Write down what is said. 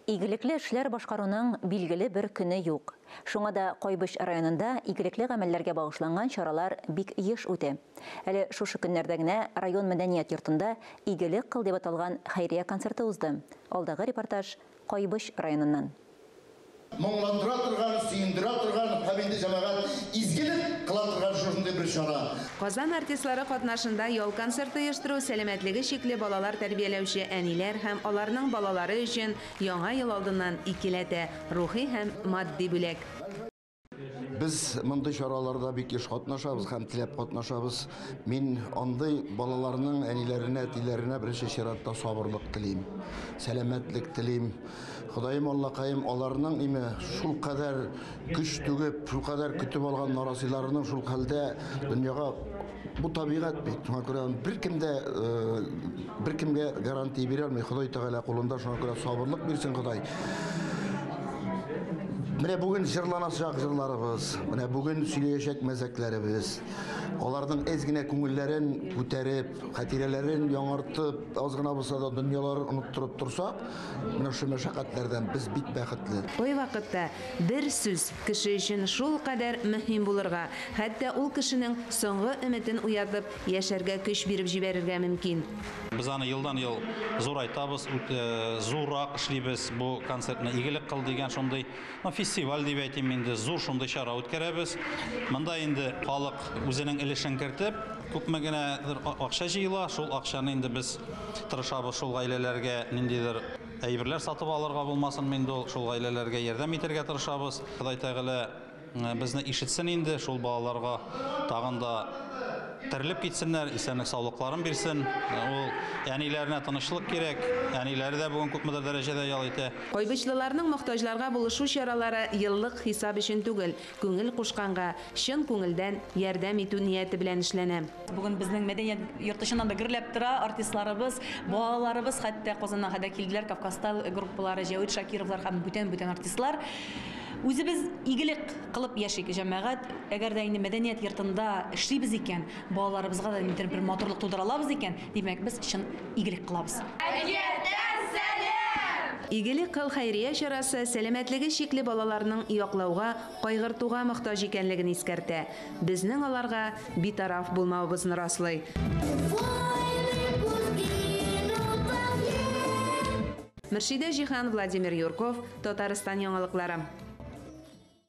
Игелекле эшләр башкаруның билгеле бер көне юк. Шуңа да Кайбыч районында игелекле гамәлләргә багышланган чаралар бик еш үтә. Әле шушы көннәрдә генә район мәдәният йортында Игелек кыл дип аталган хәйрия концерты узды. Алдагы репортаж Кайбыч районыннан. Моңландыра торган, сөендерә торган һәм инде, җәмәгать, изгелек кыла торган шушындый бер чара. Казан артистлары катнашында ял концерты оештыру сәламәтлеге чикле балалар тәрбияләүче әниләр һәм аларның балалары өчен Яңа ел алдыннан икеләтә рухи һәм матди бүләк. Без мондый чараларда бик еш катнашабыз һәм теләп катнашабыз. Мин андый балаларның әниләренә, әтиләренә беренче чиратта сабырлык телим, сәламәтлек телим. Ходаем, Аллакаем, аларның име шулкадәр көч түгеп, шулкадәр көтеп алган нарасыйларының шул хәлдә дөньяга бу табигать бит. Шуңа күрә беркем дә беркемгә гарантия бирә алмый. Ходай Тәгалә кулында, шуңа күрә сабырлык бирсен Ходай. Менә бүген җырланачак җырларыбыз, менә бүген сөйләячәк мәзәкләребез, аларның әз генә күңелләрен күтәреп, хатирәләрен яңартып, аз гына булса да дөньяларын оныттырып торсак, менә шушы мәшәкатьләрдән без бик бәхетле. Кайвакытта бер сүз кеше өчен шулкадәр мөһим булырга, хәтта ул кешенең соңгы өметен уятып, яшәргә көч биреп җибәрергә мөмкин. Без аны елдан-ел зурайтабыз, зуррак эшлибез бу концертны. Игелек кыл дигән шундый, ну, фестиваль дип әйтим инде, зур шундый чара үткәрәбез. Монда инде халык үзенең өлешен кертеп, күпме генә акча җыела, шул акчаны инде без тырышабыз шул гаиләләргә ниндидер әйберләр сатып алырга булмасын инде ул, шул гаиләләргә ярдәм итәргә тырышабыз. Ходай Тәгалә безне ишетсен инде, шул балаларга тагын да терелеп китсеннәр, исәнлек саулыкларын бирсен. Ул әниләренә тынычлык кирәк. Әниләре дә бүген күпмедер дәрәҗәдә ял итә. Кайбычлыларның мохтаҗларга булышу чаралары еллык хисап өчен түгел, күңел кушканга, чын күңелдән ярдәм итү нияте белән эшләнә. Бүген безнең мәдәният йорты чыннан да гөрләп тора, артистларыбыз, балаларыбыз хәтта Казаннан хәтта килделәр, Кавказстайл группалары, Җәвит Шакировлар һәм бүтән-бүтән артистлар. Үзебез игелек кылып яшик, җәмәгать. Әгәр дә инде мәдәният йортында эшлибез икән, балаларыбызга да ниндидер бер матурлык тудыра алабыз икән, димәк, без чын игелек кылабыз. Әкияттән сәлам! Игелек кыл хәйрия чарасы сәламәтлеге чикле балаларның яклауга, кайгыртуга мохтаҗ икәнлеген искәртә, безнең аларга битараф булмавыбызны раслый. Мөршидә Җиһан, Владимир Юрков, Татарстан яңалыклары.